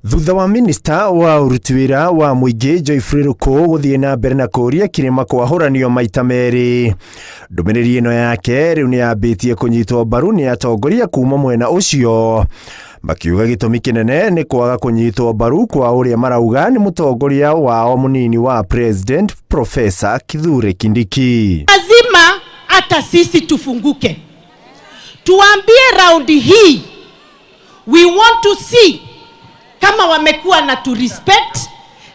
Thutha wa minista wa ũruti wĩra wa mũingĩ Geoffrey Ruku gũthiĩ na mbere na kũũria kĩrĩma kwahũranio maita merĩ, ndũmĩrĩri ĩno yake rĩu nĩ yambĩtie kũnyitwo mbaru nĩ atongoria kuma mwena ũcio, makiuga gĩtũmi kĩnene nĩ kwaga kũnyitwo mbaru kwa ũrĩa marauga nĩ mũtongoria wao mũnini wa president Professor Kithure Kindiki. Lazima hata sisi tufunguke, tuambie raundi hii we want to see kama wamekuwa na tu respect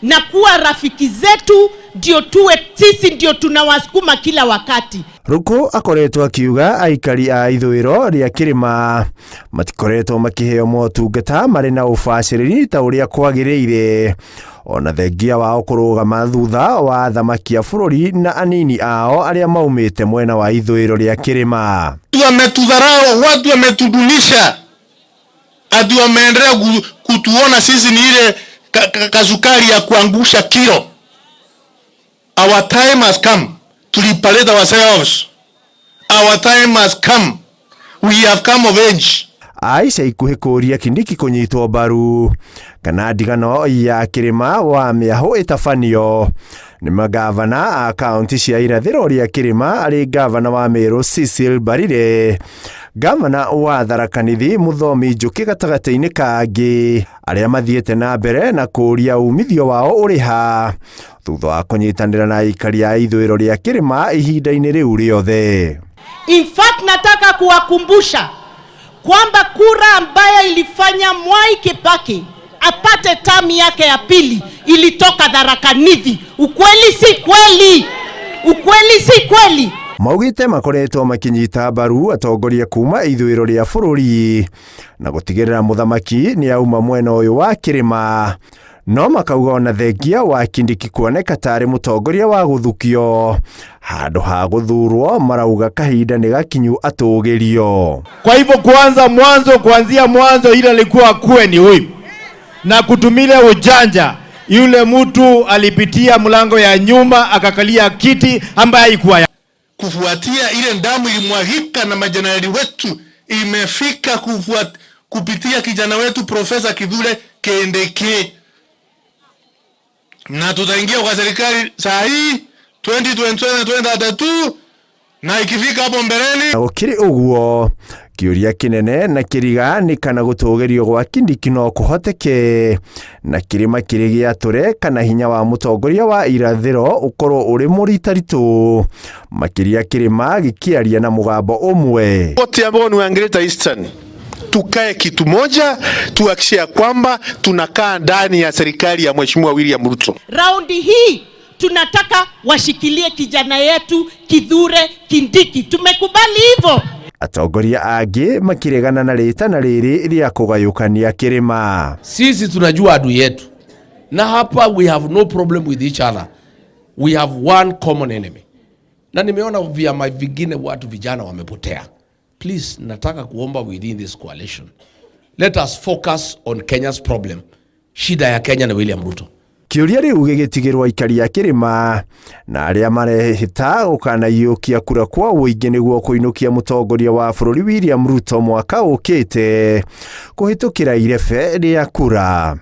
na kuwa rafiki zetu, ndio tuwe sisi ndio tunawasukuma kila wakati. Ruku akoretwo akiuga aikari a ithũĩro rĩa kĩrĩma matikoretwo makĩheo motungata marĩ na ũbacĩrĩri ta ũrĩa kwagĩrĩire, ona thengia wao kũrũgama thutha wa athamaki a bũrũri na anini ao arĩa maumĩte mwena wa ithũĩro rĩa kĩrĩma. Watu wametudharau, watu wametudunisha, ati wameendelea kutuona sisi ni ile kasukari ya kuangusha kilo. Our time has come to liberate ourselves. Our time has come. We have come of age. Aisha ikuhĩ kũũria Kindiki kũnyitwo mbaru kana ndigano ya kĩrĩma wa mĩahũ ĩtabanio nĩ magavana a kaunti cia irathĩro rĩa kĩrĩma, arĩ gavana wa Meru Cecil Mbarire, gavana wa Tharaka Nithi Mũthomi Njũkĩ gatagatĩ-inĩ kangĩ arĩa mathiĩte na mbere na kũũria umithio wao ũrĩ ha thutha wa kũnyitanĩra na aikari a ithũĩro rĩa kĩrĩma ihinda-inĩ rĩu rĩothe. In fact, nataka kuwakumbusha kwamba kura ambayo ilifanya Mwai Kibaki apate term yake ya pili ilitoka Tharaka Nithi. Ukweli si kweli? Ukweli si kweli? Maugĩte makoretwo makĩnyita mbaru atongoria kuma ithũĩro rĩa bũrũri na gũtigĩrĩra mũthamaki nĩ auma mwena ũyũ wa kĩrĩma, no makauga ona thengia wa Kindiki kuoneka tarĩ mũtongoria wa gũthukio handũ ha gũthurwo, marauga kahinda nĩ gakinyu atũgĩrio. Kwa hivyo kwanza mwanzo, kuanzia mwanzo ile alikuwa kuwe ni huyu na kutumia ujanja, yule mtu alipitia mlango ya nyuma akakalia kiti ambaye haikuwa ya Kufuatia ile damu ilimwagika na majenerali wetu, imefika kupitia kijana wetu Profesa Kithure Kindiki, na tutaingia kwa serikali saa hii 2027 2032, na ikifika hapo mbeleni. Na gũkĩrĩ ũguo, kĩũria kĩnene na kĩriga nĩ kana gũtũgĩrio gwa Kindiki no kũhoteke na kĩrĩma kĩrĩ gĩatũre kana hinya wa mũtongoria wa irathĩro ũkorwo ũrĩ mũritaritũ makĩria kĩrĩma gĩkĩaria na mũgambo ũmwe. Wote ambao ni wa Greater Eastern tukae kitu moja, tuhakikishe ya kwamba tunakaa ndani ya serikali ya Mheshimiwa William Ruto. Raundi hii tunataka washikilie kijana yetu Kithure Kindiki. Tumekubali hivyo. Atongoria angĩ makĩregana na rĩtana rĩrĩ rĩa kũgayũkania kĩrĩma. Sisi tunajua adui yetu, na hapa we have no problem with each other, we have one common enemy. Na nimeona vyama vingine watu vijana wamepotea. Please, nataka kuomba within this coalition, let us focus on Kenya's problem. Shida ya Kenya ni William Ruto. Kĩũria rĩu gĩgĩtigĩrwo aikari a kĩrĩma na arĩa marehĩta gũkanaiyũkia kura kwa ũingĩ nĩguo kũinũkia mũtongoria wa bũrũri William Ruto mwaka ũkĩte kũhĩtũkĩra irebe rĩa kura.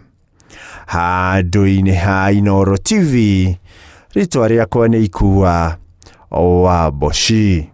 Handũ-inĩ ha Inooro TV, rĩtwa rĩakwa nĩ Ikua wa Mboci.